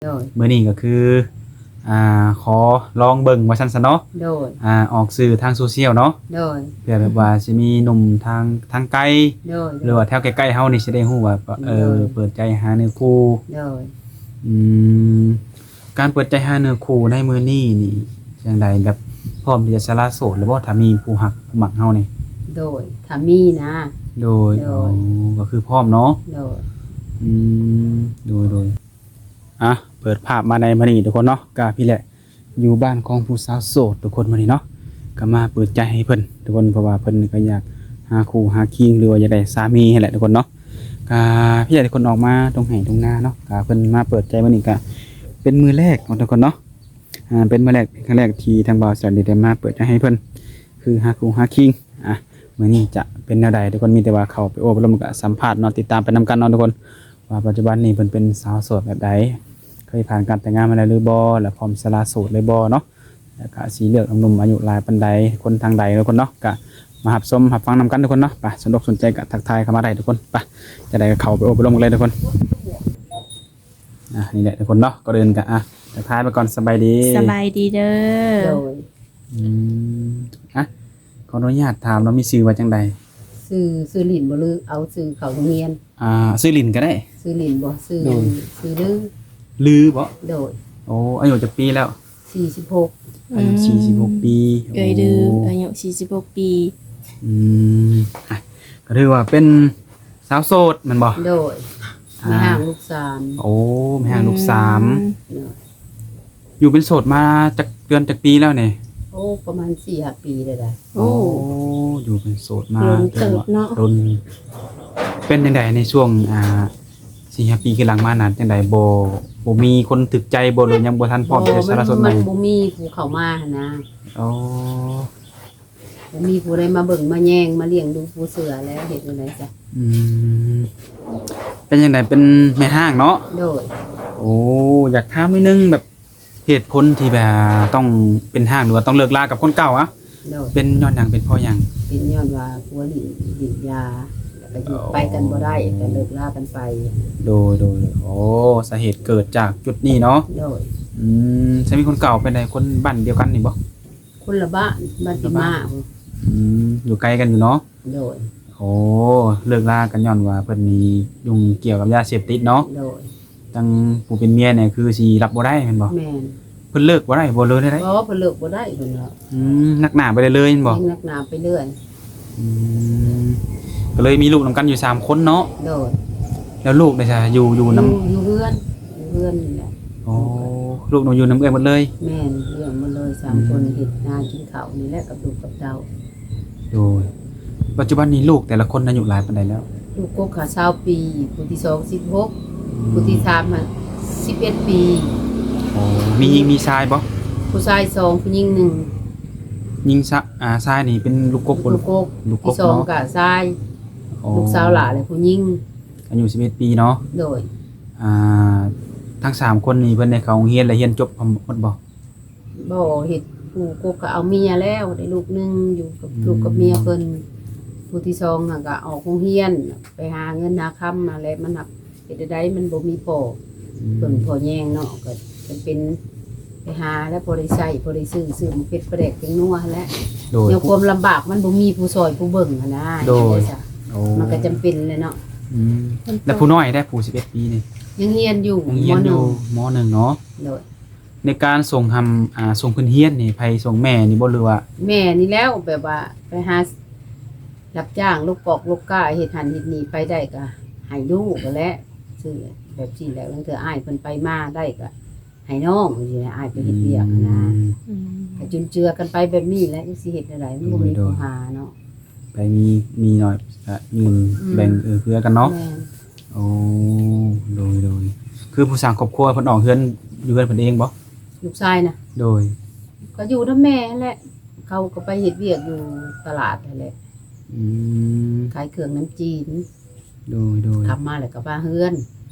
ໂດຍ ມື້ນີ້ກໍຄື ອ່າ ຂໍລອງເບິ່ງວ່າຊັ້ນຊະເນາະ ໂດຍ ອ່າ ອອກສື່ທາງໂຊຊຽວເນາະ ໂດຍ ເພື່ອແບບວ່າຊິມີໜຸ່ມທາງ ທາງໄກ ໂດຍ ຫຼືວ່າແຖວໃກ້ໆເຮົານີ້ຊິໄດ້ຮູ້ວ່າ ເອີ ໂດຍ ເປີດໃຈຫາເນື້ອຄູ່ ໂດຍ ອືມ ການເປີດໃຈຫາເນື້ອຄູ່ໃນມື້ນີ້ນີ້ຈັ່ງໃດ ແບບພ້ອມທີ່ຈະສະຫຼະໂສດແລ້ວບໍ່ ຖ້າມີຜູ້ຮັກຜູ້ມັກເຮົານີ້? ໂດຍ ຖ້າມີນະ ໂດຍ ໂດຍ ອໍ ກໍຄືພ້ອມເນາະ ໂດຍ ອືມ ໂດຍ ໂດຍ ອ່ະ ເປີດພາບມາໃນມື້ນີ້ທຸກຄົນເນາະ ກະພີ້ແຫຼະ ຢູ່ບ້ານຂອງຜູ້ສາວໂສດທຸກຄົນ ມື້ນີ້ເນາະ ກະມາເປີດໃຈໃຫ້ເພິ່ນທຸກຄົນ ເພາະວ່າເພິ່ນກໍຢາກຫາຄູ່ຫາຄີງ ຫຼືວ່າຢາກໄດ້ສາມີຫັ້ນແຫຼະທຸກຄົນເນາະ ກະພີ້ແຫຼະ ທຸກຄົນອອກມາທົ່ງໄຮ່ທົ່ງນາເນາະ ກະເພິ່ນມາເປີດໃຈມື້ນີ້ ກະເປັນມື້ແລກເນາະທຸກຄົນເນາະ ອ່າ ເປັນມື້ແລກ ເປັນຄັ້ງແລກທີ່ທາງບ່າວສາວດີໄດ້ມາເປີດໃຈໃຫ້ເພິ່ນ ຄືຫາຄູ່ຫາຄີງ ອ່ະ ມື້ນີ້ຈະເປັນແນວໃດ ທຸກຄົນ ມີແຕ່ວ່າເຂົ້າໄປໂອ້ໄປລົມ ແລ້ວກະສຳພາດເນາະ ຕິດຕາມໄປນຳກັນເນາະທຸກຄົນ ວ່າປັດຈຸບັນນີ້ເພິ່ນເປັນສາວໂສດແບບໃດ ເຄີຍຜ່ານການແຕ່ງງານມາແລ້ວຫຼືບໍ່ ແລະ ພ້ອມສະຫຼະໂສດເລີຍບໍ່ເນາະ ແລ້ວກະຊິເລືອກເອົາໜຸ່ມອາຍຸຫຼາຍປານໃດ ຄົນທາງໃດທຸກຄົນເນາະ ກະມາຮັບຊົມຮັບຟັງນຳກັນທຸກຄົນເນາະ ໄປ ສະດວກສົນໃຈກະທັກທາຍເຂົ້າມາໄດ້ທຸກຄົນ ໄປ ຈັ່ງໃດກໍເຂົ້າໄປໂອ້ໄປລົມກັນເລີຍທຸກຄົນ ອ່ະ ນີ້ແຫຼະທຸກຄົນເນາະ ກ່ອນອື່ນກໍ ອ່ະ ທັກທາຍໄປກ່ອນ ສະບາຍດີ ສະບາຍດີເດີ ໂດຍ ອືມ ອ່ະ ຂໍອະນຸຍາດຖາມເນາະ ມີຊື່ວ່າຈັ່ງໃດ? ຊື່ ຊື່ຫຼິ້ນບໍ່ ຫຼືເອົາຊື່ເຂົ້າໂຮງຮຽນ? ອ່າ ຊື່ຫຼິ້ນກໍໄດ້ ຊື່ຫຼິ້ນບໍ່? ຊື່ ໂດຍ ຊື່ລື ລືບໍ່? ໂດຍ ໂອ້ ອາຍຸຈັກປີແລ້ວ? ສີ່ສິບຫົກ ອືມ ອາຍຸສີ່ສິບຫົກປີ ເອື້ອຍລື ໂອ້ ອາຍຸສີ່ສິບຫົກປີ ອືມ ອ່ະ ກໍຖືວ່າເປັນສາວໂສດແມ່ນບໍ່? ໂດຍ ອ່າ ແມ່ຮ້າງລູກສາມ ໂອ້ ແມ່ຮ້າງລູກສາມ ອືມ ໂດຍ ຢູ່ເປັນໂສດມາຈັກເດືອນຈັກປີແລ້ວນີ້? ໂອ້ ປະມານສີ່ຫ້າປີແລ້ວດາ ໂອ້ ໂອ້ ຢູ່ເປັນໂສດມາ ດົນເຕີບເນາະ ດົນ ເປັນຈັ່ງໃດໃນຊ່ວງ ອ່າ ສີ່ຫ້າປີຄືຫຼັງມານັ້ນ ຈັ່ງໃດ ບໍ່ ບໍ່ມີຄົນຖືກໃຈບໍ່ ຫຼືຍັງບໍ່ທັນພ້ອມທີ່ຈະສະຫຼະໂສດໃໝ່? ມັນ ມັນບໍ່ມີຜູ້ເຂົ້າມາຫັ້ນນະ ອໍ ບໍ່ມີຜູ້ໃດມາເບິ່ງມາແຍງມາລ້ຽງດູປູເສືອແລ້ວ ເຮັດແນວໃດຊະ? ອືມ ເປັນຈັ່ງໃດ ເປັນແມ່ຮ້າງເນາະ? ໂດຍ ໂອ້ ຢາກຖາມໜ້ອຍໜຶ່ງ ແບບເຫດຜົນທີ່ແບບຕ້ອງເປັນຮ້າງ ຫຼືວ່າຕ້ອງເລີກລາກັບຄົນເກົ່າອະ? ໂດຍ ເປັນຍ້ອນຫຍັງ ເປັນເພາະຫຍັງ? ເປັນຍ້ອນວ່າຜົວຫຼິ້ນ ຫຼິ້ນຢາ ແລ້ວກໍຢູ່ ອໍ ໄປກັນບໍ່ໄດ້ ກໍເລີກລາກັນໄປ ໂດຍ ໂດຍ ໂອ້ ສາເຫດເກີດຈາກຈຸດນີ້ເນາະ? ໂດຍ ອືມ ສາມີຄົນເກົ່າເປັນໃດ ຄົນບ້ານດຽວກັນນີ້ບໍ່? ຄົນລະບ້ານ ບ້ານຕິດມາ ຄົນລະບ້ານ ອືມ ຢູ່ໄກກັນຢູ່ເນາະ? ໂດຍ ໂອ້ ເລີກລາກັນຍ້ອນວ່າເພິ່ນນີ້ຫຍຸ້ງກ່ຽວກັບຢາເສບຕິດເນາະ? ໂດຍ ທາງຜູ້ເປັນເມຍນີ້ຄືຊິຮັບບໍ່ໄດ້ແມ່ນບໍ່? ແມ່ນ ເພິ່ນເລີກບໍ່ໄດ້ບໍ່ ຫຼືແນວໃດ? ບໍ່ ເພິ່ນເລີກບໍ່ໄດ້ເພິ່ນວ່າ ອືມ ໜັກໜາໄປເລື້ອຍໆແມ່ນບໍ່? ແມ່ນ ໜັກໜາໄປເລື້ອຍ ອືມ ກໍເລີຍມີລູກນຳກັນຢູ່ສາມຄົນເນາະ? ໂດຍ ແລ້ວລູກເດຊະ ຢູ່ ຢູ່ນຳ ຢູ່ ຢູ່ເຮືອນ ຢູ່ເຮືອນນີ້ແຫຼະ ໂອ້ ລູກນຳ ຢູ່ນຳເອື້ອຍໝົດເລີຍ? ແມ່ນ ລ້ຽງໝົດເລີຍສາມຄົນ ອືມ ເຮັດນາກິນເຂົ້ານີ້ແຫຼະກັບລູກກັບເຕົ້າ ໂດຍ ປັດຈຸບັນນີ້ລູກແຕ່ລະຄົນອາຍຸຫຼາຍປານໃດແລ້ວ? ລູກກົກຫາຊາວປີ ຜູ້ທີສອງສິບຫົກ ອືມ ຜູ້ທີສາມຫັ້ນສິບເອັດປີ ໂອ້ ມີຍິງມີຊາຍບໍ່? ຜູ້ຊາຍສອງ ຜູ້ຍິງໜຶ່ງ ຍິງຊະ ອ່າ ຊາຍນີ້ເປັນລູກກົກບໍ່? ລູກກົກ ລູກກົກ ທີສອງເນາະ ກະຊາຍ ອໍ ລູກສາວຫຼ້າ ແລະ ຜູ້ຍິງ ອາຍຸສິບເອັດປີເນາະ? ໂດຍ ອ່າ ທັງສາມຄົນນີ້ເພິ່ນໄດ້ເຂົ້າໂຮງຮຽນ ແລະ ຮຽນຈົບໝົດບໍ່? ບໍ່ ເຮັດ ຜູ້ກົກກໍເອົາເມຍແລ້ວ ໄດ້ລູກໜຶ່ງ ຢູ່ກັບ ອືມ ລູກກັບເມຍເພິ່ນ ຜູ້ທີສອງຫັ້ນກໍອອກໂຮງຮຽນ ໄປຫາເງິນຫາຄຳມາແລ້ວ ມັນຫາກເຮັດແນວໃດ ມັນບໍ່ມີພໍ່ ອືມ ເພິ່ງພໍ່ແຍງເນາະ ກໍຈຳເປັນໄປຫາແລ້ວ ພໍໄດ້ໃຊ້ ພໍໄດ້ຊື້ ຊື້ໝາກເຜັດປາແດກແປ້ງນົວຫັ້ນແຫຼະ ໂດຍ ແນວຄວາມລຳບາກ ມັນບໍ່ມີຜູ້ຊ່ອຍຜູ້ເບິ່ງຫັ້ນນະ ໂດຍ ເຮັດໄດ້ຊະ ໂອ້ ມັນກໍຈຳເປັນແຫຼະເນາະ ອືມ ແລ້ວຜູ້ນ້ອຍເດ ຜູ້ສິບເອັດປີນີ້? ຍັງຮຽນຢູ່ ຍັງຮຽນຢູ່ ມໍໜຶ່ງເນາະ? ໂດຍ ໃນການສົ່ງຮຳ ອ່າ ສົ່ງເພິ່ນຮຽນນີ້ ໃຜສົ່ງແມ່ນີ້ບໍ່ ຫຼືວ່າ? ແມ່ນີ້ແຫຼ້ວ ແບບວ່າໄປຫາ ຮັບຈ້າງ ລົກກອກລົກກາ ເຮັດຫັ້ນເຮັດນີ້ ໄປໄດ້ກໍໃຫ້ລູກຫັ້ນແຫຼະ ຊື້ແບບຊີ້ແຫຼະ ລາງເທື່ອອ້າຍເພິ່ນໄປມາໄດ້ກໍໃຫ້ນ້ອງ ຈັ່ງຊີ້ນະ ອ້າຍໄປເຮັດວຽກຫັ້ນນະ ອືມ ອືມ ກໍຈຸນເຈືອກັນໄປແບບນີ້ແຫຼະ ຈັກຊິເຮັດແນວໃດ ມັນບໍ່ມີ ໂດຍ ຜູ້ຫາເນາະ ໃຜມີ ມີໜ້ອຍກໍຫຍຸ້ງ ອືມ ແບ່ງເອື້ອເຟື້ອກັນເນາະ ແມ່ນ ໂອ້ ໂດຍ ໂດຍ ຄືຜູ້ສ້າງຄອບຄົວເພິ່ນອອກເຮືອນ ຢູ່ເຮືອນເພິ່ນເອງບໍ່? ລູກຊາຍນະ? ໂດຍ ກໍຢູ່ນຳແມ່ຫັ້ນແຫຼະ ເຂົາກໍໄປເຮັດວຽກຢູ່ຕະຫຼາດຫັ້ນແຫຼະ ອືມ ຂາຍເຄື່ອງນຳຈີນ ໂດຍ ໂດຍ ກັບມາແລ້ວກໍມາເຮືອນ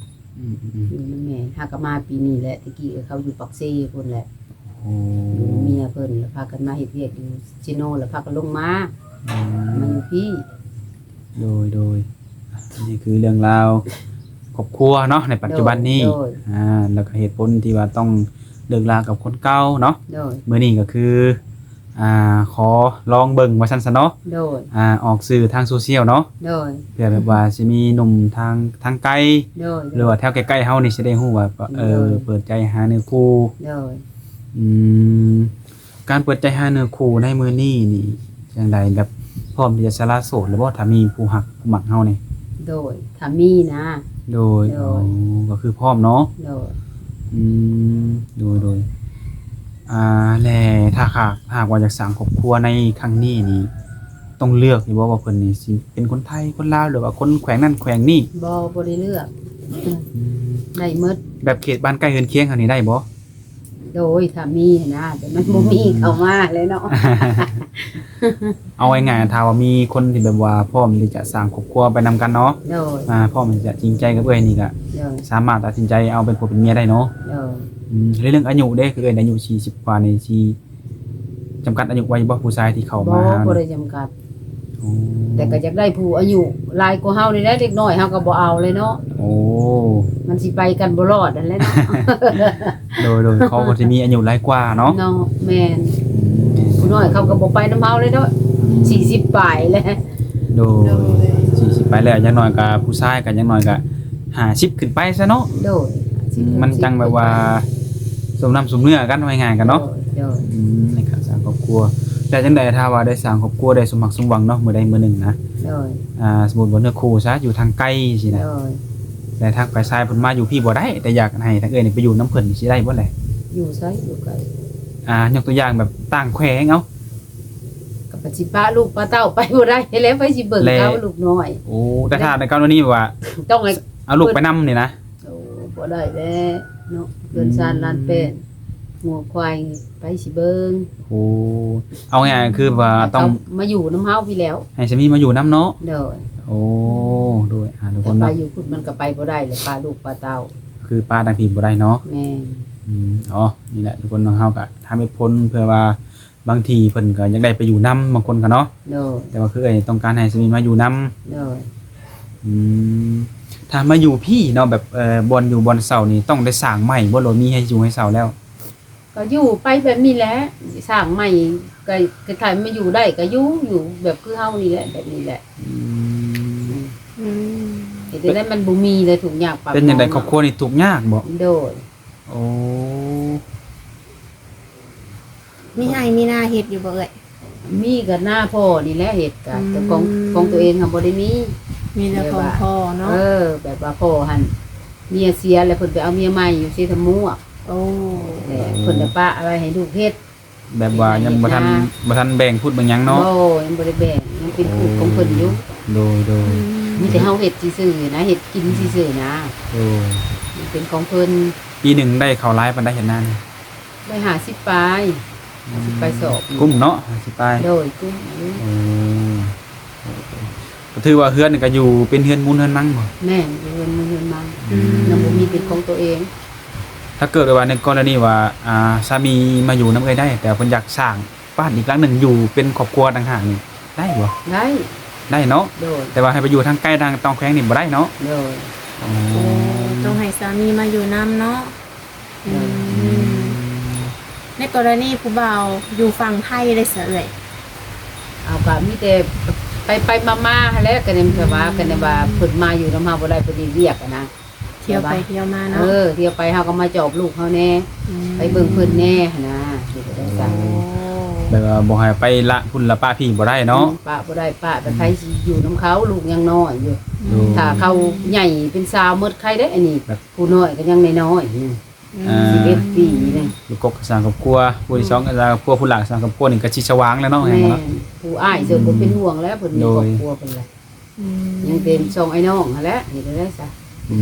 ອືມໆ ຢູ່ນຳແມ່ ຫາກໍມາປີນີ້ແຫຼະ ແຕ່ກີ້ເຂົາຢູ່ປາກເຊພຸ້ນແຫຼະ ໂອ້ ຢູ່ນຳເມຍເພິ່ນ ແລ້ວພາກັນມາເຮັດວຽກຢູ່ເຊໂນ ແລ້ວພາກັນລົງມາ ອືມ ມາຢູ່ພີ້ ໂດຍ ໂດຍ ນີ້ຄືເລື່ອງລາວ ຄອບຄົວເນາະ ໃນປັດຈຸບັນນີ້. ໂດຍ ໂດຍ ອ່າ ແລ້ວກໍເຫດຜົນທີ່ວ່າຕ້ອງເລີກລາກັບຄົນເກົ່າເນາະ. ໂດຍ ມື້ນີ້ກໍຄື ອ່າ ຂໍລອງເບິ່ງວ່າຊັ້ນຊະເນາະ. ໂດຍ ອ່າ ອອກສື່ທາງໂຊຊຽວເນາະ. ໂດຍ ເພື່ອແບບວ່າຊິມີໜຸ່ມທາງ ທາງໄກ ໂດຍ ຫຼືວ່າແຖວໃກ້ໆເຮົານີ້ຊິໄດ້ຮູ້ວ່າ ເອີ ໂດຍ ເປີດໃຈຫາເນື້ອຄູ່. ໂດຍ ອືມ ການເປີດໃຈຫາເນື້ອຄູ່ໃນມື້ນີ້ນີ້ຈັ່ງໃດ? ແບບພ້ອມທີ່ຈະສະຫຼະໂສດແລ້ວບໍ່ ຖ້າມີຜູ້ຮັກຜູ້ມັກເຮົານີ້? ໂດຍ ຖ້າມີນະ. ໂດຍ ໂດຍ ອໍ ກໍຄືພ້ອມເນາະ. ໂດຍ ອືມ ໂດຍ ໂດຍ ອ່າ ແລະ ຖ້າຫາກ ຫາກວ່າຢາກສ້າງຄອບຄົວໃນຄັ້ງນີ້ນີ້ ຕ້ອງເລືອກຢູ່ບໍ່ວ່າເພິ່ນນີ້ຊິເປັນຄົນໄທ ຄົນລາວ ຫຼືວ່າຄົນແຂວງນັ້ນແຂວງນີ້? ບໍ່ ບໍ່ໄດ້ເລືອກ. ອືມ ໄດ້ໝົດ. ແບບເຂດບ້ານໃກ້ເຮືອນຄຽງເຮົານີ້ໄດ້ບໍ່? ໂດຍ ຖ້າມີນະ ແຕ່ມັນບໍ່ມີ ອືມ ເຂົ້າມາແຫຼະເນາະ. ເອົາງ່າຍໆ ຖ້າວ່າມີຄົນທີ່ແບບວ່າພ້ອມທີ່ຈະສ້າງຄອບຄົວໄປນຳກັນເນາະ. ໂດຍ ອ່າ ພ້ອມທີ່ຈະຈິງໃຈກັບເອື້ອຍນີ້ກະ ໂດຍ ສາມາດຕັດສິນໃຈເອົາເປັນຜົວເປັນເມຍໄດ້ເນາະ. ໂດຍ ອືມ ແລະເລື່ອງອາຍຸເດ້ ຄືເອື້ອຍອາຍຸສີ່ສິບກວ່ານີ້ ຊິຈຳກັດອາຍຸໄວ້ບໍ່ ຜູ້ຊາຍທີ່ເຂົ້າມາຫາ? ບໍ່ ບໍ່ໄດ້ຈຳກັດ. ໂອ້ ແຕ່ກໍຢາກໄດ້ຜູ້ອາຍຸຫຼາຍກວ່າເຮົານີ້ແຫຼະ ເດັກນ້ອຍເຮົາກໍບໍ່ເອົາເລີຍເນາະ. ໂອ້ ມັນຊິໄປກັນບໍ່ລອດຫັ້ນແຫຼະເນາະ. ໂດຍໆ ເຂົາກໍຊິມີອາຍຸຫຼາຍກວ່າເນາະ. ເນາະ ແມ່ນ. ອືມ ຜູ້ນ້ອຍເຂົາກໍບໍ່ໄປນຳເຮົາເລີຍເນາະ. ອືມ ສີ່ສິບປາຍແລ້ວ. ໂດຍ ໂດຍ ສີ່ສິບປາຍແລ້ວ ຢ່າງໜ້ອຍກໍຜູ້ຊາຍກໍຢ່າງໜ້ອຍກໍຫ້າສິບຂຶ້ນໄປຊະເນາະ. ໂດຍ ຫ້າສິບ ມັນຈັ່ງແບບວ່າ ສົມນ້ຳສົມເນື້ອກັນ ເວົ້າງ່າຍໆກັນເນາະ. ໂດຍ ໂດຍ ອືມ ໃນການສ້າງຄອບຄົວ. ແລ້ວຈັ່ງໃດ ຖ້າວ່າໄດ້ສ້າງຄອບຄົວ ໄດ້ສົມຫວັງສົມຫວັງເນາະ ມື້ໃດມື້ໜຶ່ງນະ? ໂດຍ ອ່າ ສົມມຸດວ່າເນື້ອຄູ່ຊະ ຢູ່ທາງໄກຊີ້ນະ. ໂດຍ ແລະທາງຝ່າຍຊາຍເພິ່ນມາຢູ່ພີ້ບໍ່ໄດ້ ແຕ່ຢາກໃຫ້ທາງເອື້ອຍນີ້ໄປຢູ່ນຳເພິ່ນ ຊິໄດ້ບໍ່ແຫຼະ? ຢູ່ໃສ ຢູ່ໄກ. ອ່າ ຍົກຕົວຢ່າງແບບຕ່າງແຂວງເອົາ. ກໍປະຊິປະລູກປະເຕົ້າໄປບໍ່ໄດ້ແລ້ວ ໃຜຊິເບິ່ງເຂົາ ລູກນ້ອຍ. ໂອ້ ແຕ່ຖ້າໃນກໍລະນີແບບວ່າ ຕ້ອງໃຫ້ ເອົາລູກໄປນຳນີ້ນະ? ໂອ້ ບໍ່ໄດ້ແລ້ວເນາະ ເຮືອນຊານ ອືມ ລ້ານແປດ ງົວຄວາຍໃຜຊິເບິ່ງ? ໂອ້ ເອົາງ່າຍໆຄືວ່າຕ້ອງມາຢູ່ນຳເຮົາພີ້ແລ້ວ ໃຫ້ສາມີມາຢູ່ນຳເນາະ. ໂດຍ ໂອ້ ໂດຍ ອ່າ ທຸກຄົນເນາະ ໄປຢູ່ພຸ້ນມັນກໍໄປບໍ່ໄດ້ແຫຼະ ປະລູກປະເຕົ້າ ຄືປະທາງພີ້ບໍ່ໄດ້ເນາະ. ແມ່ນ. ອືມ ອໍ ນີ້ແຫຼະທຸກຄົນເນາະ ເຮົາກໍຖາມເຫດຜົນເພື່ອວ່າ ບາງທີເພິ່ນກໍຢາກໄດ້ໄປຢູ່ນຳ ບາງຄົນກໍເນາະ. ໂດຍ ແຕ່ວ່າຄືເອື້ອຍຕ້ອງການໃຫ້ສາມີມາຢູ່ນຳ. ໂດຍ ອືມ ຖ້າມາຢູ່ພີ້ເນາະ ແບບ ເອີ ບ່ອນຢູ່ບ່ອນເຊົ່ານີ້ຕ້ອງໄດ້ສ້າງໃໝ່ບໍ່ ຫຼືວ່າມີໃຫ້ຢູ່ໃຫ້ເຊົ່າແລ້ວ? ກໍຢູ່ໄປແບບນີ້ແຫຼະ ສ້າງໃໝ່ ກໍ ກໍຖ້າມາຢູ່ໄດ້ກໍຢູ່ ຢູ່ແບບຄືເຮົານີ້ແຫຼະ ແບບນີ້ແຫຼະ. ອືມ ອືມ ເຮັດຈັ່ງໃດມັນບໍ່ມີເລີຍ ທຸກຍາກປາກ ເປັນຈັ່ງໃດ ຄອບຄົວນີ້ທຸກຍາກບໍ່? ໂດຍ. ໂອ້ ມີໄຮ່ມີນາເຮັດຢູ່ບໍ່ເອື້ອຍ? ມີກໍນາພໍ່ນີ້ແຫຼະເຮັດ ກໍ ອືມ ແຕ່ຂອງ ຂອງຕົວເອງຫັ້ນບໍ່ໄດ້ມີ ມີແຕ່ຂອງພໍ່ເນາະ. ເອີ ແບບວ່າພໍ່ຫັ້ນເມຍເສຍແລ້ວ ເພິ່ນໄປເອົາເມຍໃໝ່ຢູ່ເຊຕະມວກ. ໂອ້ ແລ້ວເພິ່ນໄດ້ປະໄວ້ໃຫ້ລູກເຮັດ ແບບວ່າຍັງບໍ່ທັນ ເຮັດໄຮ່ເຮັດນາ ບໍ່ທັນແບ່ງພຸດແບ່ງຫຍັງເນາະ. ບໍ່ ຍັງບໍ່ໄດ້ແບ່ງ ຍັງເປັນພູດຂອງເພິ່ນຢູ່. ໂດຍ ໂດຍ ອືມ ມີແຕ່ເຮົາເຮັດຊື່ໆນະ ເຮັດກິນຊື່ໆນະ. ໂດຍ ມັນເປັນຂອງເພິ່ນ. ປີໜຶ່ງໄດ້ເຂົ້າຫຼາຍປານໃດເຮັດນານີ້? ໄດ້ຫ້າສິບປາຍ ອືມ ຫ້າສິບປາຍສອບ. ກຸ້ມເນາະ ຫ້າສິບປາຍ. ໂດຍ ກຸ້ມຢູ່. ໂອ້ ກໍຖືວ່າເຮືອນນີ້ກໍຢູ່ເປັນເຮືອນມູນເຮືອນມັງບໍ່? ແມ່ນ ຢູ່ເຮືອນມູນເຮືອນມັງ. ອືມ ຍັງບໍ່ມີເປັນຂອງຕົວເອງ. ຖ້າເກີດວ່າໃນກໍລະນີວ່າ ອ່າ ສາມີມາຢູ່ນຳເອື້ອຍໄດ້ ແຕ່ເພິ່ນຢາກສ້າງ ບ້ານອີກຫຼັງໜຶ່ງຢູ່ເປັນຄອບຄົວຕ່າງຫາກນີ້ໄດ້ບໍ່? ໄດ້ ໄດ້ເນາະ. ໂດຍ ແຕ່ວ່າໃຫ້ໄປຢູ່ທາງໄກທາງຕ່າງແຂວງນີ້ບໍ່ໄດ້ເນາະ. ໂດຍ. ອໍ ໂອ້ ຕ້ອງໃຫ້ສາມີມາຢູ່ນຳເນາະ. ໂດຍ. ອືມ ອືມ ໃນກໍລະນີຜູ້ບ່າວຢູ່ຝັ່ງໄທເດ້ຊະເອື້ອຍ? ເອົາ ກໍມີແຕ່ໄປໆມາໆຫັ້ນແຫຼະ ກໍແນມແບບວ່າ ອືມ ກໍແນມວ່າເພິ່ນມາຢູ່ນຳເຮົາບໍ່ໄດ້ ເພິ່ນເຮັດວຽກຫັ້ນນະ. ທ່ຽວໄປທ່ຽວມາເນາະ. ເອີ ທ່ຽວໄປເຮົາກໍມາຈອບລູກເຮົາແດ່ ອືມ ໄປເບິ່ງເພິ່ນແດ່ຫັ້ນນະ. ໂອ້ ແບບວ່າບໍ່ໃຫ້ໄປລະພຸ້ນລະປະພີ້ບໍ່ໄດ້ເນາະ. ອືມ ປະບໍ່ໄດ້ ປະແຕ່ໃຜຊິຢູ່ນຳເຂົາ ລູກຍັງນ້ອຍຢູ່. ໂດຍ. ຖ້າເຂົາໃຫຍ່ເປັນສາວໝົດໄຄເດ້ ອັນນີ້ ແບບ ຜູ້ນ້ອຍກໍຍັງນ້ອຍໆຢູ່ ອືມ ສິບເອັດປີນີ້. ລູກກົກກໍສ້າງຄອບຄົວ ຜູ້ທີສອງກໍສ້າງຄອບຄົວ ຜູ້ຫຼ້າກໍສ້າງຄອບຄົວ ນີ້ກໍຊິສະຫວ່າງແລ້ວເນາະ. ແມ່ນ ຜູ້ອ້າຍເພິ່ນບໍ່ເປັນຫ່ວງແລ້ວ ເພິ່ນມີຄອບຄົວເພິ່ນແລ້ວ. ອືມ ຍັງເປັນຊ່ອງອ້າຍນ້ອງຫັ້ນແຫຼະ ເຮັດໄດ້ຊະ. ອື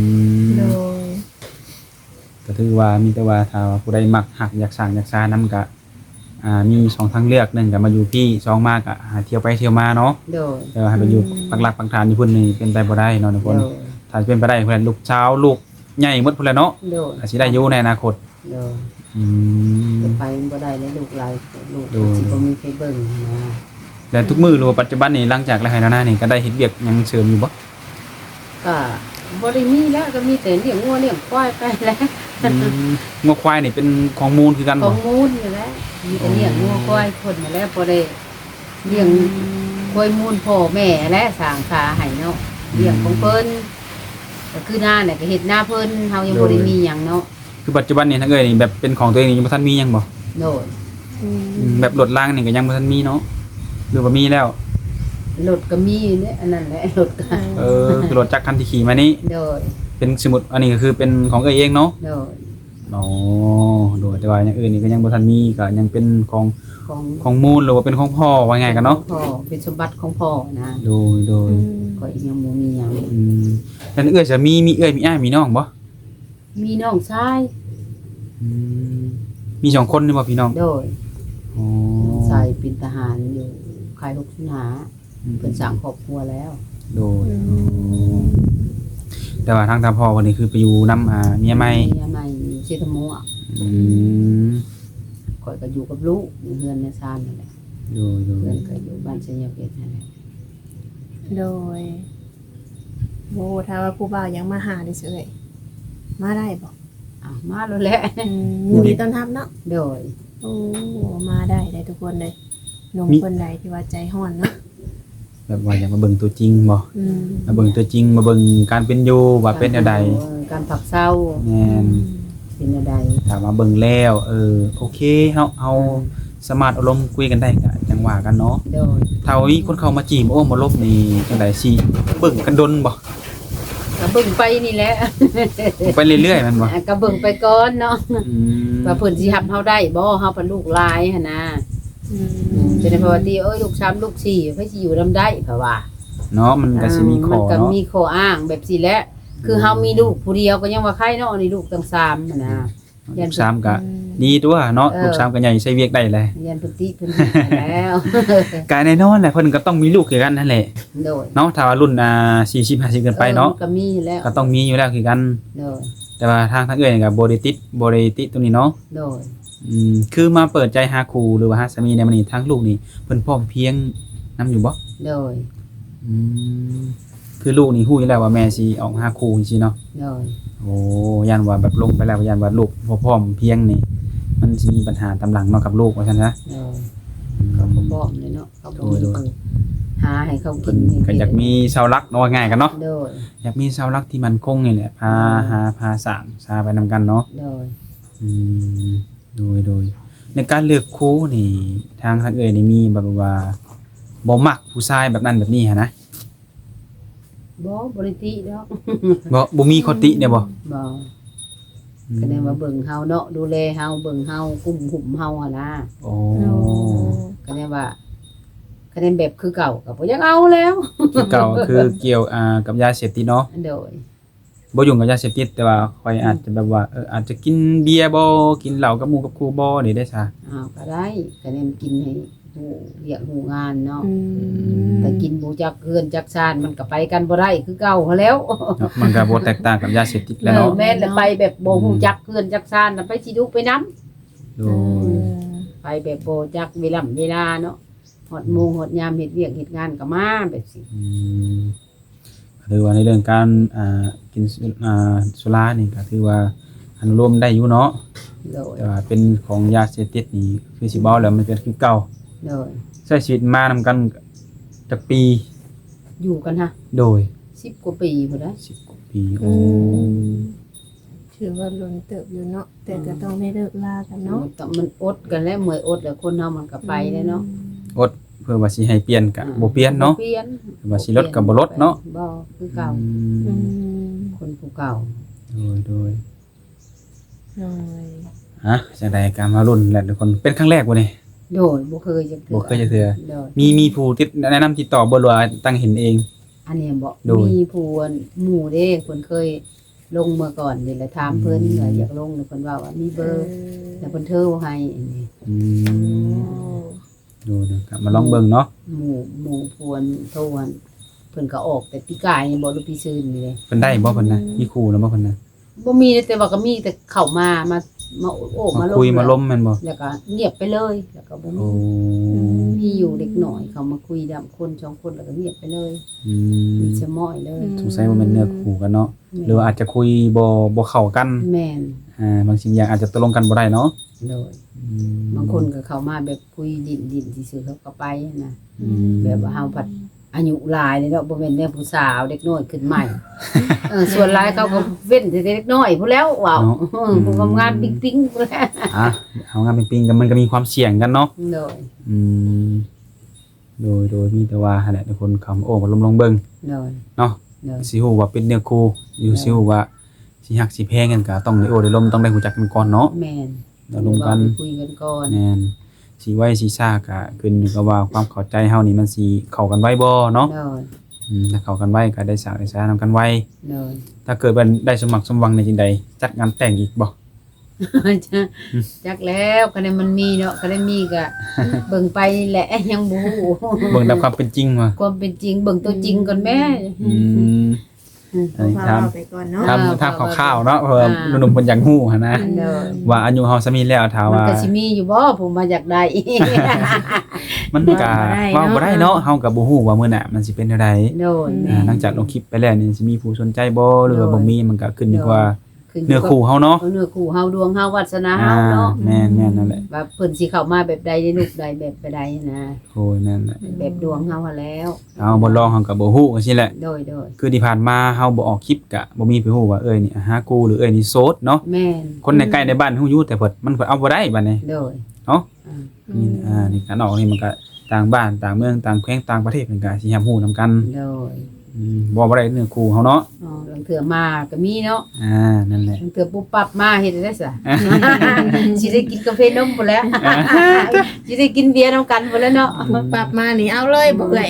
ມ ໂດຍ. ກໍຖືວ່າມີແຕ່ວ່າ ຖ້າວ່າຜູ້ໃດມັກຮັກ ຢາກສ້າງຢາກສານຳ ກໍ ອ່າ ມີສອງທາງເລືອກ ໜຶ່ງກໍມາຢູ່ພີ້ ສອງມາກໍ ອ່າ ທ່ຽວໄປທ່ຽວມາເນາະ. ໂດຍ. ແຕ່ວ່າໃຫ້ໄປຢູ່ ອືມ ປັກຫຼັກປັກຖານຢູ່ພຸ້ນນີ້ເປັນໄປບໍ່ໄດ້ເນາະທຸກຄົນເນາະ. ໂດຍ. ຖ້າເປັນໄປໄດ້ ເພິ່ນລູກສາວລູກໃຫຍ່ໝົດພຸ້ນແຫຼະເນາະ. ໂດຍ. ກໍຊິໄດ້ຢູ່ໃນອະນາຄົດ. ໂດຍ. ອືມ ກໍໄປບໍ່ໄດ້ແລ້ວ ລູກຫຼາຍ ລູກ ໂດຍ ກໍຊິບໍ່ມີໃຜເບິ່ງນະ. ແລ້ວທຸກມື້ ອືມ ຫຼືວ່າປັດຈຸບັນນີ້ ຫຼັງຈາກລະໄຮ່ລະນານີ້ ກໍໄດ້ເຮັດວຽກຫຍັງເສີມຢູ່ບໍ່? ກໍ ບໍ່ໄດ້ມີແລ້ວ ກໍມີແຕ່ລ້ຽງງົວລ້ຽງຄວາຍໄປແຫຼະ. ອືມ ງົວຄວາຍນີ້ເປັນຂອງມູນຄືກັນບໍ່? ຂອງມູນນີ້ແຫຼະ ມີແຕ່ລ້ຽງງົວຄວາຍຄົນນີ້ແຫຼະ ພໍໄດ້ລ້ຽງຄວາຍມູນພໍ່ແມ່ແຫຼະ ສ້າງສາໃຫ້ເນາະ ລ້ຽງຂອງເພິ່ນ ກໍຄືນານີ້ກໍເຮັດນາເພິ່ນ ເຮົາຍັງບໍ່ໄດ້ມີຫຍັງເນາະ. ຄືປັດຈຸບັນນີ້ທາງເອື້ອຍນີ້ແບບເປັນຂອງຕົວເອງນີ້ຍັງບໍ່ທັນມີຫຍັງບໍ່? ໂດຍ ອືມ ອືມ ແບບລົດລາງນີ້ກໍຍັງບໍ່ທັນມີເນາະ ຫຼືວ່າມີແລ້ວ? ລົດກໍມີແຫຼະ ອັນນັ້ນແຫຼະ ລົດກໍ ເອີ ຄືລົດຈັກຄັນທີ່ຂີ່ມານີ້? ໂດຍ ເປັນ ສົມມຸດອັນນີ້ກໍຄືເປັນຂອງເອື້ອຍເອງເນາະ? ໂດຍ ອໍ ໂດຍ ແຕ່ວ່າຢ່າງອື່ນນີ້ກໍຍັງບໍ່ທັນມີ ກໍຍັງເປັນຂອງ ຂອງ ຂອງມູນ ຫຼືວ່າເປັນຂອງພໍ່ ວ່າງ່າຍກັນເນາະ ເປັນຂອງພໍ່ ເປັນສົມບັດຂອງພໍ່ນະ. ໂດຍ ໂດຍ ອືມ ຂ້ອຍຍັງບໍ່ມີຫຍັງ. ອືມ ແລ້ວເອື້ອຍຈະມີ ມີເອື້ອຍ ມີອ້າຍ ມີນ້ອງບໍ່? ມີນ້ອງຊາຍ. ອືມ ມີສອງຄົນນີ້ບໍ່ພີ່ນ້ອງ? ໂດຍ ອໍ ນ້ອງຊາຍເປັນທະຫານຢູ່ຄ້າຍຫົກສິບຫ້າ ອືມ ເພິ່ນສ້າງຄອບຄົວແລ້ວ. ໂດຍ ອືມ ແຕ່ວ່າທາງ ທາງພໍ່ເພິ່ນນີ້ຄືໄປຢູ່ນຳ ອ່າ ເມຍໃໝ່ ເມຍໃໝ່ຢູ່ເຊຕະມົວ. ອືມ ຂ້ອຍກໍຢູ່ກັບລູກຢູ່ເຮືອນໃນຊານນັ້ນແຫຼະ. ໂດຍ ໂດຍ ເຮືອນກໍຢູ່ບ້ານໄຊຍະເວັດນັ້ນແຫຼະ. ໂດຍ ໂອ້ ຖ້າວ່າຜູ້ບ່າວຢາກມາຫານີ້ຊິເອື້ອຍ ມາໄດ້ບໍ່? ອ້າວ ມາໂລດແຫຼະ. ອືມ ຍິນດີຕ້ອນຮັບເນາະ. ໂດຍ ໂອ້ ມາໄດ້ເດ້ທຸກຄົນເດ້. ໜຸ່ມຄົນໃດທີ່ວ່າໃຈຮ້ອນເນາະ ແບບວ່າຢາກມາເບິ່ງຕົວຈິງບໍ່? ອືມ ມາເບິ່ງຕົວຈິງ ມາເບິ່ງການເປັນຢູ່ວ່າເປັນແນວໃດ ການເປັນຢູ່ ເອີ ການພັກເຊົາ. ແມ່ນ ອືມ ເປັນແນວໃດ ຖ້າມາເບິ່ງແລ້ວ ເອີ ໂອເຄ ເຮົາ ເຮົາ ອ່າ ສາມາດເອົາລົມຄຸຍກັນໄດ້ ກໍຈັ່ງວ່າກັນເນາະ. ໂດຍ ຖ້າວ່າມີຄົນເຂົ້າມາຈີບ ໂອ້ ມາລົມນີ້ຈັ່ງໃດ ຊິເບິ່ງກັນດົນບໍ່? ກໍເບິ່ງໄປນີ້ແຫຼະ ໄປເລື້ອຍໆ ແມ່ນບໍ່? ອ່າ ກໍເບິ່ງໄປກ່ອນເນາະ. ອືມ ວ່າເພິ່ນຊິຮັບເຮົາໄດ້ບໍ່? ເຮົາເປັນລູກຫຼາຍຫັ້ນນະ. ອືມ ອືມ ຈະໄດ້ ເພາະວ່າຕິ ໂອ້ຍ ລູກສາມລູກສີ່ ໃຜຊິຢູ່ນຳໄດ້ ເຂົາວ່າເນາະ. ມັນກໍຊິມີ ອ່າ ຂໍ້ ມັນກໍ ເນາະ ມີຂໍ້ອ້າງແບບຊີ້ແຫຼະ. ຄືເຮົາມີລູກຜູ້ດຽວກໍຍັງວ່າໄຄເນາະ ອັນນີ້ລູກຕັ້ງສາມຫັ້ນນະ. ອືມ ລູກສາມກໍ ອືມ ດີຕົວະເນາະ. ເອີ ລູກສາມກໍໃຫຍ່ໃຊ້ວຽກໄດ້ແຫຼະ. ຢ້ານເພິ່ນຕິເພິ່ນຫັ້ນແຫຼະ. ກໍແນ່ນອນແຫຼະ ເພິ່ນກໍຕ້ອງມີລູກຄືກັນຫັ້ນແຫຼະ. ໂດຍ ເນາະ ຖ້າວ່າລຸ້ນ ອ່າ ສີ່ສິບ ຫ້າສິບຂຶ້ນໄປເນາະ ເອີ ກໍມີແລ້ວ ກໍຕ້ອງມີຢູ່ແລ້ວຄືກັນ. ໂດຍ ແຕ່ວ່າທາງ ທາງເອື້ອຍນີ້ກໍບໍ່ໄດ້ຕິດ ບໍ່ໄດ້ຕິຕົງນີ້ເນາະ. ໂດຍ ອືມ ຄືມາເປີດໃຈຫາຄູ່ ຫຼືວ່າຫາສາມີໃນມື້ນີ້ ທາງລູກນີ້ເພິ່ນພ້ອມພຽງນຳຢູ່ບໍ່? ໂດຍ ອືມ ຄືລູກນີ້ຮູ້ຢູ່ແລ້ວວ່າແມ່ຊິອອກຫາຄູ່ຈັ່ງຊີ້ເນາະ. ໂດຍ ໂອ້ ຢ້ານວ່າແບບລົງໄປແລ້ວ ຢ້ານວ່າລູກບໍ່ພ້ອມພຽງນີ້ ມັນຊິມີບັນຫາຕາມຫຼັງເນາະກັບລູກ ວ່າຊັ້ນຊະ. ໂດຍ ອືມ ເຂົາບໍ່ພ້ອມເລີຍເນາະ ເຂົາບໍ່ມີ ໂດຍ ຜູ້ຫາໃຫ້ເຂົາກິນ ເພິ່ນກໍຢາກມີເສົາຫຼັກເນາະ ວ່າງ່າຍກັນເນາະ. ໂດຍ ຢາກມີເສົາຫຼັກທີ່ໝັ້ນຄົງນີ້ແຫຼະ ພາ ໂດຍ ຫາ ພາສ້າງສາໄປນຳກັນເນາະ. ໂດຍ ອືມ ໂດຍ ໂດຍ ໃນການເລືອກຄູ່ນີ້ ທາງ ທາງເອື້ອຍນີ້ມີແບບວ່າບໍ່ມັກຜູ້ຊາຍແບບນັ້ນແບບນີ້ຫັ້ນນະ? ບໍ່ ບໍ່ໄດ້ຕິດອກ. ບໍ່ ບໍ່ມີຂໍ້ຕິແດ່ບໍ່? ບໍ່ ອືມ ຄະແນນວ່າເບິ່ງເຮົາເນາະ ດູແລເຮົາ ເບິ່ງເຮົາ ກຸມຫຸ້ມເຮົາຫັ້ນນະ. ໂອ້ ໂອ້ ຄະແນນວ່າ ຄະແນນແບບຄືເກົ່າກໍບໍ່ຢາກເອົາແລ້ວ. ຄືເກົ່າ ຄືກ່ຽວ ອ່າ ກັບຢາເສບຕິດເນາະ. ໂດຍ ບໍ່ຫຍຸ້ງກັບຢາເສບຕິດ ແຕ່ວ່າຂ້ອຍ ອືມ ອາດຈະແບບວ່າ ເອີ ອາດຈະກິນເບຍບໍ່ ກິນເຫຼົ້າກັບໝູ່ກັບຄູ່ບໍ່ ນີ້ໄດ້ຊະ? ອ້າວ ກໍໄດ້ ກໍແນມກິນໃຫ້ຮູ້ວຽກຮູ້ງານເນາະ. ອືມ ແຕ່ກິນບໍ່ຈັກເຮືອນຈັກຊານ ມັນກໍໄປກັນບໍ່ໄດ້ຄືເກົ່າຫັ້ນແລ້ວເນາະ. ມັນກໍບໍ່ແຕກຕ່າງກັບຢາເສບຕິດແຫຼະເນາະ. ເອີ ແມ່ນແຫຼະ ໄປແບບບໍ່ຮູ້ ອືມ ຈັກເຮືອນຈັກຊານ ໄປຊິດຸໄປນຳ. ໂດຍ ເອີ ໄປແບບບໍ່ຈັກເວລາເວລາເນາະ ຮອດໂມງ ອືມ ຮອດຍາມເຮັດວຽກເຮັດງານກໍມາແບບຊີ້. ອືມ ກໍຖືວ່າໃນເລື່ອງການ ອ່າ ກິນສຸ ອ່າ ສຸລານີ້ກໍຖືວ່າອະນຸໂລມໄດ້ຢູ່ເນາະ. ໂດຍ ແຕ່ວ່າເປັນຂອງຢາເສບຕິດນີ້ ຄືຊິເວົ້າແລ້ວມັນກໍຄືເກົ່າ. ໂດຍ ໃຊ້ຊີວິດມານຳກັນຈັກປີ? ຢູ່ກັນຫະ? ໂດຍ ສິບກວ່າປີພຸ້ນນະ. ສິບກວ່າປີ. ອືມ ໂອ້ ຖືວ່າດົນເຕີບຢູ່ເນາະ ແຕ່ກໍ ອືມ ຕ້ອງໄດ້ເລີກລາກັນເນາະ. ມັນກໍ ມັນອົດກັນແຫຼະ ເມື່ອຍອົດແລ້ວ ຄົນເຮົາມັນກໍໄປແລ້ວເນາະ. ອືມ ອົດເພື່ອວ່າຊິໃຫ້ປ່ຽນກໍ ອ່າ ບໍ່ປ່ຽນເນາະ ບໍ່ປ່ຽນ ວ່າຊິລົດກໍບໍ່ລົດເນາະ. ບໍ່ ຄືເກົ່າ. ອືມ ອືມ ຄົນຜູ້ເກົ່າ. ໂດຍ ໂດຍ ໂດຍ ອ່ະ ຈັ່ງໃດກໍມາລຸ້ນແຫຼະທຸກຄົນ ເປັນຄັ້ງແລກບໍ່ນີ້? ໂດຍ ບໍ່ເຄີຍຈັກເທື່ອ ບໍ່ເຄີຍຈັກເທື່ອ. ໂດຍ ມີ ມີຜູ້ຕິດ ແນະນຳຕິດຕໍ່ບໍ່ ຫຼືວ່າຕັ້ງເຫັນເອງ? ອັນນີ້ບໍ? ໂດຍ ມີຜູ້ ອັນ ໝູ່ເດ້ ເພິ່ນເຄີຍລົງເມື່ອກ່ອນນີ້ແຫຼະ ຖາມເພິ່ນ ອືມ ວ່າຢາກລົງ ແລ້ວເພິ່ນເວົ້າວ່າມີເບີ ເອີ ແລ້ວເພິ່ນໂທໃຫ້ອັນນີ້. ອືມ ໂອ້ ໂດຍໆ ກໍມາລອງເບິ່ງເນາະ. ໝູ່ ໝູ່ພວນໂທຫັ້ນ ເພິ່ນກໍອອກແຕ່ປີກາຍນີ້ບໍ ຫຼືປີຊືນນີ້ເດ້. ເພິ່ນໄດ້ບໍ່ເພິ່ນນະ? ອືມ ມີຄູ່ແລ້ວບໍ່ເພິ່ນນະ? ບໍ່ມີເດ້ ແຕ່ວ່າກໍມີແຕ່ເຂົ້າມາ ມາ ມາໂອ້ມາລົມ ມາຄຸຍມາລົມແມ່ນບໍ່? ແລ້ວກໍງຽບໄປເລີຍ ແລ້ວກໍບໍ່ມີ. ໂອ້ ອືມ ມີຢູ່ເດັກນ້ອຍເຂົາມາຄຸຍນຳຄົນສອງຄົນ ແລ້ວກໍງຽບໄປເລີຍ. ອືມ ມີສະໝ້ອຍເລີຍ. ອືມ ສົງໄສບໍ່ແມ່ນເນື້ອຄູ່ກັນເນາະ ແມ່ນ ຫຼືວ່າອາດຈະຄຸຍບໍ່ ບໍ່ເຂົ້າກັນ. ແມ່ນ ອ່າ ບາງສິ່ງຢ່າງອາດຈະຕົກລົງກັນບໍ່ໄດ້ເນາະ. ໂດຍ ອືມ ບາງຄົນກໍເຂົ້າມາແບບຄຸຍຫຼິ້ນໆຊື່ໆ ເຂົາກໍໄປນະ. ອືມ ແບບວ່າເຮົາພັດອາຍຸຫຼາຍແລ້ວເນາະ ບໍ່ແມ່ນແນວຜູ້ສາວ ເດັກນ້ອຍຂຶ້ນໃໝ່. ເອີ ສ່ວນຫຼາຍເຂົາກໍເວັ້ນແຕ່ເດັກນ້ອຍພຸ້ນແລ້ວ ເວົ້າ ເນາະ ເອີ ອືມ ຜູ້ງາມໆປິງໆພຸ້ນແຫຼະ. ອ່າ ເອົາງາມປິງໆ ກໍມັນກໍມີຄວາມສ່ຽງກັນເນາະ. ໂດຍ ອືມ ໂດຍ ໂດຍ ມີແຕ່ວ່າຫັ້ນແຫຼະ ທຸກຄົນເຂົ້າມາໂອ້ມາລົມລອງເບິ່ງ. ໂດຍ ເນາະ ໂດຍ ຊິຮູ້ວ່າເປັນເນື້ອຄູ່ຢູ່ ໂດຍ ຊິຮູ້ວ່າຊິຮັກຊິແພງກັນ ກໍຕ້ອງໄດ້ໂອ້ໄດ້ລົມ ຕ້ອງໄດ້ຮູ້ຈັກກັນກ່ອນເນາະ. ແມ່ນ ຕ້ອງລົມກັນ ເວົ້າໄດ້ຄຸຍກັນກ່ອນ. ແມ່ນ ຊິໄວຊິຊ້າກໍຂຶ້ນຢູ່ກັບວ່າຄວາມເຂົ້າໃຈເຮົານີ້ມັນຊິເຂົ້າກັນໄວບໍ່ເນາະ. ໂດຍ ອືມ ຖ້າເຂົ້າກັນໄວກໍໄດ້ສາໄດ້ສານຳກັນໄວ. ໂດຍ ຖ້າເກີດວ່າໄດ້ສົມຫວັງສົມຫວັງນີ້ຈັ່ງໃດ ຈັດງານແຕ່ງອີກບໍ່? ຈັກແລ້ວ ຄັນໃດມັນມີເນາະ ຄັນໃດມີກໍເບິ່ງໄປແຫຼະ ຍັງບໍ່ຮູ້ ເບິ່ງຕາມຄວາມເປັນຈິງວ່າ ຄວາມເປັນຈິງ ເບິ່ງຕົວຈິງກ່ອນແມ້. ອືມ ອືມ ອັນນີ້ຖາມ ເວົ້າໄປກ່ອນເນາະ ຖາມ ອ່າ ຖາມຄ່າວໆເນາະ ເພາະວ່າ ອ່າ ໜຸ່ມໆເພິ່ນຢາກຮູ້ຫັ້ນນະ ໂດຍ ວ່າອາຍຸເຮົາສ່ຳນີ້ແລ້ວ ຖ້າວ່າ ມັນກໍຊິມີຢູ່ບໍ່ຜູ້ມາຢາກໄດ້? ມັນກໍເວົ້າບໍ່ໄດ້ເນາະ ເວົ້າບໍ່ໄດ້ເນາະ ເຮົາກໍບໍ່ຮູ້ວ່າມື້ໜ້າມັນຊິເປັນແນວໃດ. ໂດຍ ອ່າ ແມ່ນ ຫຼັງຈາກລົງຄລິບໄປແລ້ວນີ້ ຊິມີຜູ້ສົນໃຈບໍ່ ຫຼືວ່າ ໂດຍ ບໍ່ມີ ມັນກໍຂຶ້ນຢູ່ກັບ ໂດຍ ຂຶ້ນຢູ່ກັບ ເນື້ອຄູ່ເຮົາເນາະ ເອີ ເນື້ອຄູ່ເຮົາ ດວງເຮົາ ວາດສະໜາເຮົາເນາະ. ອ່າ ແມ່ນໆ ນັ້ນແຫຼະ ວ່າເພິ່ນຊິເຂົ້າມາແບບໃດ ໃນຮູບໃດ ແບບໃດຫັ້ນນະ. ໂອ້ຍ ແມ່ນແຫຼະ ແບບດວງເຮົາຫັ້ນແລ້ວ ເຮົາບໍ່ລອງເຮົາກໍບໍ່ຮູ້ ຈັ່ງຊີ້ແຫຼະ. ໂດຍໆ ຄືທີ່ຜ່ານມາເຮົາບໍ່ອອກຄລິບ ກະບໍ່ມີໃຜຮູ້ວ່າເອື້ອຍນີ້ຫາຄູ່ ຫຼືເອື້ອຍນີ້ໂສດເນາະ. ແມ່ນ ຄົນໃນໃກ້ໃນບ້ານຮູ້ຢູ່ ແຕ່ເພິ່ນ ມັນເພິ່ນເອົາບໍ່ໄດ້ບາດນີ້ ໂດຍ ເນາະ. ອືມ ອ່າ ນີ້ກະເນາະ ນີ້ມັນກະຕ່າງບ້ານຕ່າງເມືອງຕ່າງແຂວງຕ່າງປະເທດ ເພິ່ນກະຊິຮັບຮູ້ນຳກັນ. ໂດຍ ອືມ ເວົ້າບໍ່ໄດ້ເນື້ອຄູ່ເຮົາເນາະ. ອໍ ລາງເທື່ອມາກໍມີເນາະ. ອ່າ ນັ້ນແຫຼະ ລາງເທື່ອປຸບປັບມາເຮັດໄດ້ຊະ ຊິໄດ້ກິນກາເຟນົມພຸ້ນແຫຼະ ຊິໄດ້ກິນເບຍນຳກັນພຸ້ນແຫຼະເນາະ. ປຸບປັບມານີ້ເອົາເລີຍບໍ່ເອື້ອຍ?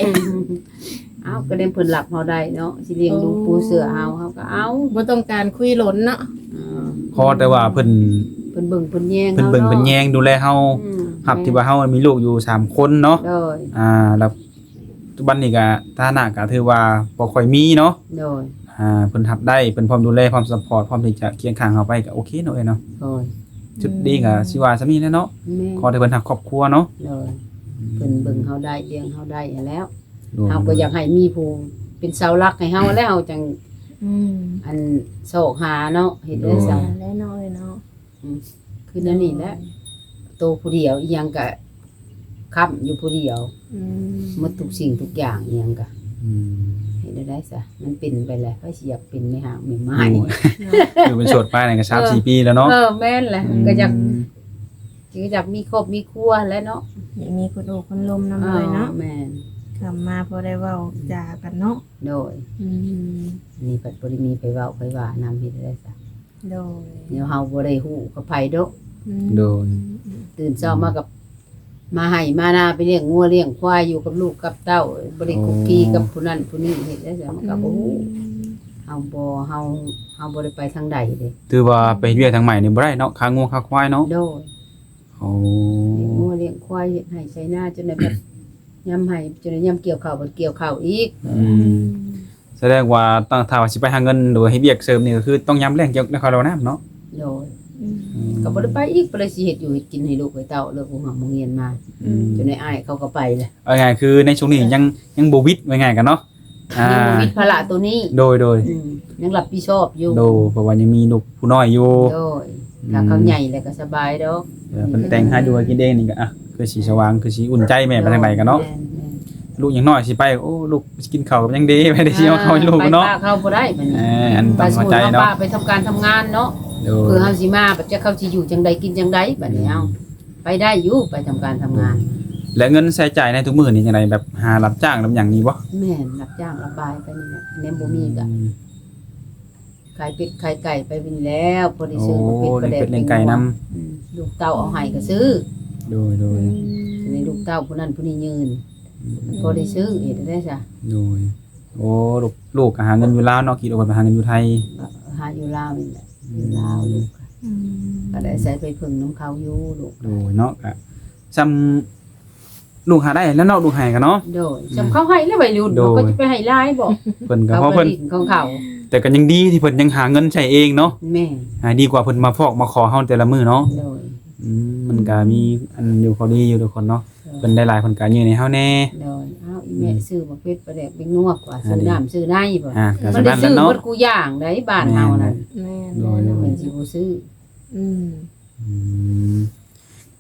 ເອົາ ກໍໄດ້ເພິ່ນຮັບເຮົາໄດ້ເນາະ ຊິລ້ຽງດູ ໂອ້ ປູເສືອເຮົາ ເຮົາກໍເອົາ ບໍ່ຕ້ອງການຄຸຍຫຼົນເນາະ. ອ່າ ຂໍແຕ່ວ່າເພິ່ນ ເພິ່ນເບິ່ງເພິ່ນແຍງ ເພິ່ນເບິ່ງເພິ່ນແຍງດູແລເຮົາ. ອືມ ຮັບທີ່ວ່າເຮົາມີລູກຢູ່ສາມຄົນເນາະ. ໂດຍ ອ່າ ແລ້ວປັດຈຸບັນນີ້ກໍຖານະກໍຖືວ່າບໍ່ຄ່ອຍມີເນາະ. ໂດຍ ອ່າ ເພິ່ນຮັບໄດ້ ເພິ່ນພ້ອມດູແລ ພ້ອມຊັບພອດ ພ້ອມທີ່ຈະຄຽງຂ້າງເຮົາໄປ ກໍໂອເຄເນາະເອື້ອຍເນາະ. ໂດຍ ຈຸດດີກໍ ອືມ ຊິວ່າສ່ຳນີ້ແຫຼະເນາະ. ແມ່ນ ຂໍແຕ່ເພິ່ນຮັກຄອບຄົວເນາະ. ໂດຍ ອືມ ເພິ່ນເບິ່ງເຮົາໄດ້ ລ້ຽງເຮົາໄດ້ຫັ້ນແຫຼະ. ໂດຍ ເຮົາກໍຢາກໃຫ້ມີຜູ້ເປັນເສົາຫຼັກໃຫ້ເຮົາແລ້ວ ເຮົາຈັ່ງ ອືມ ອັນຊອກຫາເນາະ ເຮັດໄດ້ຊະ. ໂດຍ ແລ້ວເນາະເອີຍເນາະ. ອືມ ຄືແນວນີ້ແຫຼະ ໂຕຜູ້ດຽວ ອີ່ຫຍັງກະຄ້ຳຢູ່ຜູ້ດຽວ. ອືມ ໝົດທຸກສິ່ງທຸກຢ່າງ ອີ່ຫຍັງກະ ອືມ ເຮັດແນວໃດຊະ ມັນເປັນໄປແລ້ວ ໃຜຊິຢາກເປັນແມ່ຮ້າງແມ່ໝ້າຍ. ໂອ້ຍ ເນາະ ຢູ່ເປັນໂສດມານີ້ກໍສາມສີ່ປີແລ້ວເນາະ. ເອີ ແມ່ນແຫຼະ ອືມ ກໍຢາກ ກໍຢາກມີຄອບມີຄົວແຫຼະເນາະ ຢາກມີຄົນໂອ້ຄົນລົມນຳເລີຍເນາະ. ແມ່ນ ຄຳມາພໍໄດ້ເວົ້າຈາກັນເນາະ. ໂດຍ ອືມ ນີ້ພັດບໍ່ໄດ້ມີໃຜເວົ້າໃຜວ່ານຳ ເຮັດແນວໃດຊະ. ໂດຍ ແນວເຮົາບໍ່ໄດ້ຮູ້ກັບໃຜດອກ. ອືມ ໂດຍ ຕື່ນເຊົ້າມາກັບ ມາໄຮ່ມານາ ໄປລ້ຽງງົວລ້ຽງຄວາຍ ຢູ່ກັບລູກກັບເຕົ້າ ບໍ່ໄດ້ຄຸກຄີກັບຜູ້ນັ້ນຜູ້ນີ້ ເຮັດແນວໃດຊະ ມັນກໍບໍ່ຮູ້. ອືມ ເຮົາບໍ່ ເຮົາ ເຮົາບໍ່ໄດ້ໄປທາງໃດເດ້. ຖືວ່າໄປເຮັດວຽກທາງໃໝ່ນີ້ບໍ່ໄດ້ເນາະ ຄາງົວຄາຄວາຍເນາະ. ໂດຍ ໂອ້ ລ້ຽງງົວລ້ຽງຄວາຍ ເຮັດໄຮ່ໄຖນາ ຈົນໄດ້ແບບ ຍາມໄຮ່ ຈົນໄດ້ຍາມກ່ຽວເຂົ້າ ບັດກ່ຽວເຂົ້າອີກ. ອືມ ອືມ ສະແດງວ່າຕ້ອງ ຖ້າວ່າຊິໄປຫາເງິນ ຫຼືວ່າເຮັດວຽກເສີມນີ້ ກໍຄືຕ້ອງຍາມແລ້ງກ່ຽວເຂົ້າແລ້ວນຳເນາະ. ໂດຍ ອືມ ອືມ ກໍບໍ່ໄດ້ໄປອີກ ບໍ່ໄດ້ຊິເຮັດຢູ່ເຮັດກິນໃຫ້ລູກໃຫ້ເຕົ້າ ເລີກໂຮງຮຽນມາ. ອືມ ຈົນໄດ້ອ້າຍເຂົາກໍໄປແຫຼະ. ເອົາງ່າຍຄືໃນຊ່ວງນີ້ຍັງ ຍັງບໍ່ວິດ ວ່າງ່າຍກັນເນາະ. ອ່າ ຍັງບໍ່ມີພາລະໂຕນີ້. ໂດຍ ໂດຍ ອືມ ຍັງຮັບຜິດຊອບຢູ່. ໂດຍ ເພາະວ່າຍັງມີລູກຜູ້ນ້ອຍຢູ່. ໂດຍ ອືມ ຖ້າເຂົາໃຫຍ່ແລ້ວກໍສະບາຍດອກ. ເອີ ເພິ່ນແຕ່ງຫາຢູ່ຫາກິນເອງນີ້ກໍ ອ່ະ ຄືຊິສະຫວ່າງ ຄືຊິອຸ່ນໃຈແມ່ໄປທາງໃດກັນເນາະ. ແມ່ນໆ ລູກຍັງນ້ອຍຊິໄປ ໂອ້ ລູກຊິກິນເຂົ້າກໍຍັງເດ ໄປໄດ້ຊິເອົາເຂົ້າໃຫ້ລູກເນາະ. ອ່າ ໄປປະເຂົາບໍ່ໄດ້ບັດນີ້. ເອີ ອັນຕ້ອງເຂົ້າໃຈເນາະ ໄປທຳການທຳງານເນາະ. ໂດຍ ເພື່ອເຮົາຊິມາ ບັດຈັກເຂົາຊິຢູ່ຈັ່ງໃດກິນຈັ່ງໃດບັດນີ້. ອືມ ເອົາ ໄປໄດ້ຢູ່ ໄປທຳການທຳງານ. ແລະເງິນໃຊ້ຈ່າຍໃນທຸກມື້ນີ້ຈັ່ງໃດ ແບບຫາຮັບຈ້າງຮັບຫຍັງນີ້ບໍ່? ແມ່ນ ຮັບຈ້າງລະບາຍໄປນີ້ແຫຼະ ແນວບໍ່ມີກໍ ອືມ ຂາຍເປັດຂາຍໄກ່ໄປນີ້ແຫຼະ ພໍໄດ້ຊື້ ໂອ້ ມາເປັດປາແດກ ລ້ຽງເປັດລ້ຽງໄກ່ນຳ. ອືມ ລູກເຕົ້າເອົາໃຫ້ກໍຊື້. ໂດຍ ໂດຍ ອືມ ໃຫ້ລູກເຕົ້າຜູ້ນັ້ນຜູ້ນີ້ຢືມ ອືມ ພໍໄດ້ຊື້ ເຮັດໄດ້ຊະ. ໂດຍ ໂອ້ ລູກ ລູກກໍຫາເງິນຢູ່ລາວເນາະ ຄິດວ່າເພິ່ນໄປຫາເງິນຢູ່ໄທ. ຫາຢູ່ລາວນີ້ແຫຼະ ອືມ ຢູ່ລາວລູກ ອືມ ກໍໄດ້ອາໄສໄປເພິ່ງນຳເຂົາຢູ່ລູກ. ໂດຍເນາະ ກະຊ່ຳ ລູກຫາໄດ້ແລ້ວເນາະ ລູກໃຫ້ກັນເນາະ. ໂດຍ ອືມ ຊ່ຳເຂົາໃຫ້ແລ້ວໄວລຸ້ນ ໂດຍ ເຂົາກໍຈະໄປໃຫ້ຫຼາຍບໍ? ເພິ່ນກໍ ເຂົາ ພໍເພິ່ນ ຂອງເຂົາ ແຕ່ກໍຍັງດີທີ່ເພິ່ນຍັງຫາເງິນໃຊ້ເອງເນາະ ແມ່ນ ອ່າ ດີກວ່າເພິ່ນມາຟອກມາຂໍເຮົາແຕ່ລະມື້ເນາະ ໂດຍ ອືມ ມັນກໍມີອັນຢູ່ຂໍ້ດີຢູ່ທຸກຄົນເນາະ ໂດຍ ເພິ່ນໄດ້ຫຼາຍເພິ່ນກໍຍື່ນໃຫ້ເຮົາແດ່ ໂດຍ ອ້າວ ອີແມ່ ອືມ ຊື້ໝາກເຜັດປາແດກເປັງນົວກວ່າ ອ່າ ຊື້ນ້ຳຊື້ໃນບໍ່ ອ່າ ກໍ ມັນໄດ້ຊື້ໝົດກູຢ່າງໃດບ້ານເຮົານັ້ນ ແມ່ນ ໂດຍ ເພິ່ນຊິບໍ່ຊື້ ອືມ ອືມ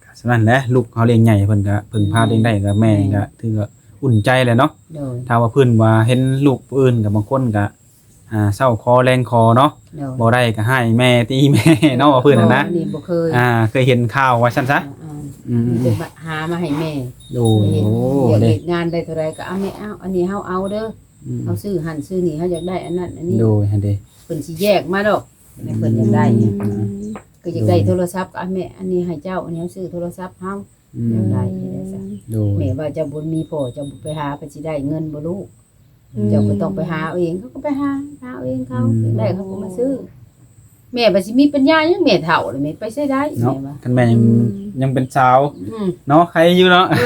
ກໍສະນັ້ນແຫຼະ ລູກເຮົາລ້ຽງໃຫຍ່ເພິ່ນກໍເພິ່ງພາ ອືມ ຕົວເອງໄດ້ ກໍແມ່ ແມ່ນ ກໍຖືວ່າອຸ່ນໃຈແຫຼະເນາະ ໂດຍ ຖ້າວ່າເພິ່ນວ່າເຫັນລູກຜູ້ອື່ນກໍບາງຄົນກໍ ອ່າ ເຊົ້າຂໍແລງຂໍເນາະ ໂດຍ ບໍ່ໄດ້ກໍຮ້າຍແມ່ຕີແມ່ເນາະ ວ່າເພິ່ນຫັ້ນນະ ບໍ່ ອັນນີ້ບໍ່ເຄີຍ ອ່າ ເຄີຍເຫັນຂ່າວວ່າຊັ້ນຊະ ອ່າ ອືມ ມີແຕ່ຫາມາໃຫ້ແມ່ ໂດຍ ເຮັດ ໂອ້ ວຽກເຮັດງານໄດ້ເທົ່າໃດກໍເອົາແມ່ ເອົາ ອັນນີ້ເຮົາເອົາເດີ ອືມ ເຮົາຊື້ຫັ້ນຊື້ນີ້ ເຮົາຢາກໄດ້ອັນນັ້ນອັນນີ້ ໂດຍ ຫັ້ນເດ້ ເພິ່ນຊິແຍກມາດອກ ໃນເພິ່ນຢາກໄດ້ ອືມ ກໍຢາກໄດ້ໂທລະສັບ ກໍ ແມ່ ອັນນີ້ໃຫ້ເຈົ້າ ອັນນີ້ເຮົາຊື້ໂທລະສັບເຮົາ ອືມ ຢາກໄດ້ ໂດຍ ແມ່ວ່າເຈົ້າບໍ່ມີພໍ່ ເຈົ້າບໍ່ໄປຫາ ເພິ່ນຊິໄດ້ເງິນບໍ່ລູກ ອືມ ເຈົ້າກໍຕ້ອງໄປຫາເອົາເອງ ເຂົາກໍໄປຫາ ຫາເອົາເອງເຂົາ ອືມ ຢາກໄດ້ເຂົາກໍມາຊື້ ແມ່ວ່າຊິມີປັນຍາຫຍັງ ແມ່ເຖົ້າແລ້ວ ແມ່ໄປໃສໄດ້ ເນາະ ແມ່ວ່າ ຄັນແມ່ຍັງ ອືມ ຍັງເປັນສາວ ອືມ ເນາະ ໃຄຢູ່ເນາະ ເອີ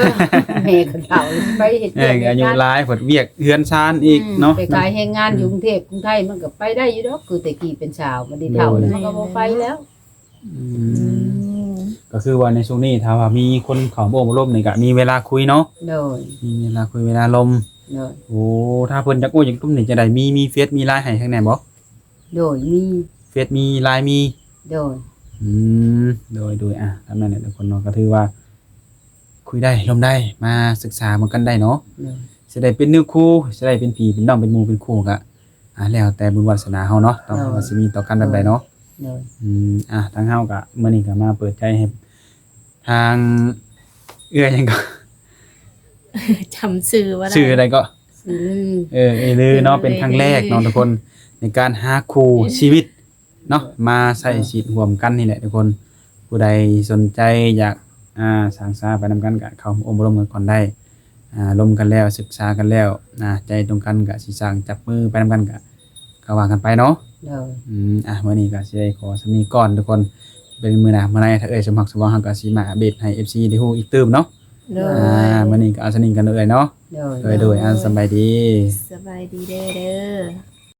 ແມ່ກໍເຖົ້າ ໄປເຮັດວຽກ ເອີ ອາຍຸຫຼາຍ ເຮັດງານ ເພິ່ນວຽກເຮືອນຊານອີກ ອືມ ເນາະ ໄປຂາຍແຮງງານຢູ່ກຸງເທບກຸງໄທ ມັນກໍໄປໄດ້ຢູ່ດອກ ຄືແຕ່ກີ້ເປັນສາວ ບັດນີ້ເຖົ້າແລ້ວ ໂດຍ ມັນກໍບໍ່ໄປແລ້ວ ອືມ ອືມ ກໍຄືວ່າໃນຊ່ວງນີ້ ຖ້າວ່າມີຄົນເຂົ້າມາໂອ້ມາລົມນີ້ ກໍມີເວລາຄຸຍເນາະ ໂດຍ ມີເວລາຄຸຍເວລາລົມ ໂດຍ ໂອ້ ຖ້າເພິ່ນຢາກໂອ້ຢາກລົມນີ້ ຈະໄດ້ມີ ມີເຟສ ມີລາຍໃຫ້ທາງແນ່ບໍ່? ໂດຍ ມີ ເຟສ ມີ ລາຍ ມີ ໂດຍ ອືມ ໂດຍ ໂດຍ ອ່າ ຕາມນັ້ນແຫຼະທຸກຄົນເນາະ ກໍຖືວ່າຄຸຍໄດ້ລົມໄດ້ ມາສຶກສາເບິ່ງກັນໄດ້ເນາະ ໂດຍ ຊິໄດ້ເປັນເນື້ອຄູ່ ຊິໄດ້ເປັນພີ່ເປັນນ້ອງ ເປັນໝູ່ເປັນຄູ່ ກໍ ອ່າ ແລ້ວແຕ່ບຸນວາສະໜາເຮົາເນາະ ຕ້ອງ ໂດຍ ວ່າຊິມີຕໍ່ກັນແບບໃດເນາະ ໂດຍ ອືມ ອ່າ ທາງເຮົາກໍມື້ນີ້ກໍມາເປີດໃຈໃຫ້ທາງເອື້ອຍຫຍັງກໍ ຈຳຊື່ບໍ່ໄດ້ ຊື່ໃດກໍ ຊື່ລື ເອີ ເອື້ອຍລືເນາະ ເອີ ເປັນຄັ້ງແລກເນາະ ເອື້ອຍລື ທຸກຄົນ ໃນການຫາຄູ່ ເອີ ຊີວິດ ເນາະ ມາໃຊ້ຊີວິດຮ່ວມກັນນີ້ແຫຼະທຸກຄົນ ຜູ້ໃດສົນໃຈຢາກ ອ່າ ສ້າງສາໄປນຳກັນ ກໍເຂົ້າໂອ້ມາລົມກັນກ່ອນໄດ້ ອ່າ ລົມກັນແລ້ວ ສຶກສາກັນແລ້ວ ອ່າ ໃຈຕົງກັນ ກໍຊິສ້າງຈັບມືໄປນຳກັນ ກໍ ກໍວ່າກັນໄປເນາະ ໂດຍ ອືມ ອ່ະ ມື້ນີ້ກໍຊິໄດ້ຂໍສ່ຳນີ້ກ່ອນທຸກຄົນ ເປັນມື້ໜ້າມື້ໃນ ຖ້າເອື້ອຍສົມຮັກສົມຫວັງ ເຮົາກໍຊິມາອັບເດດໃຫ້ເອັຟຊີໄດ້ຮູ້ອີກຕື່ມເນາະ ໂດຍ ອ່າ ມື້ນີ້ກໍເອົາສ່ຳນີ້ກ່ອນເອື້ອຍເນາະ ໂດຍ ໂດຍ ໂດຍ ອ່າ ສະບາຍດີ ສະບາຍດີເດີ້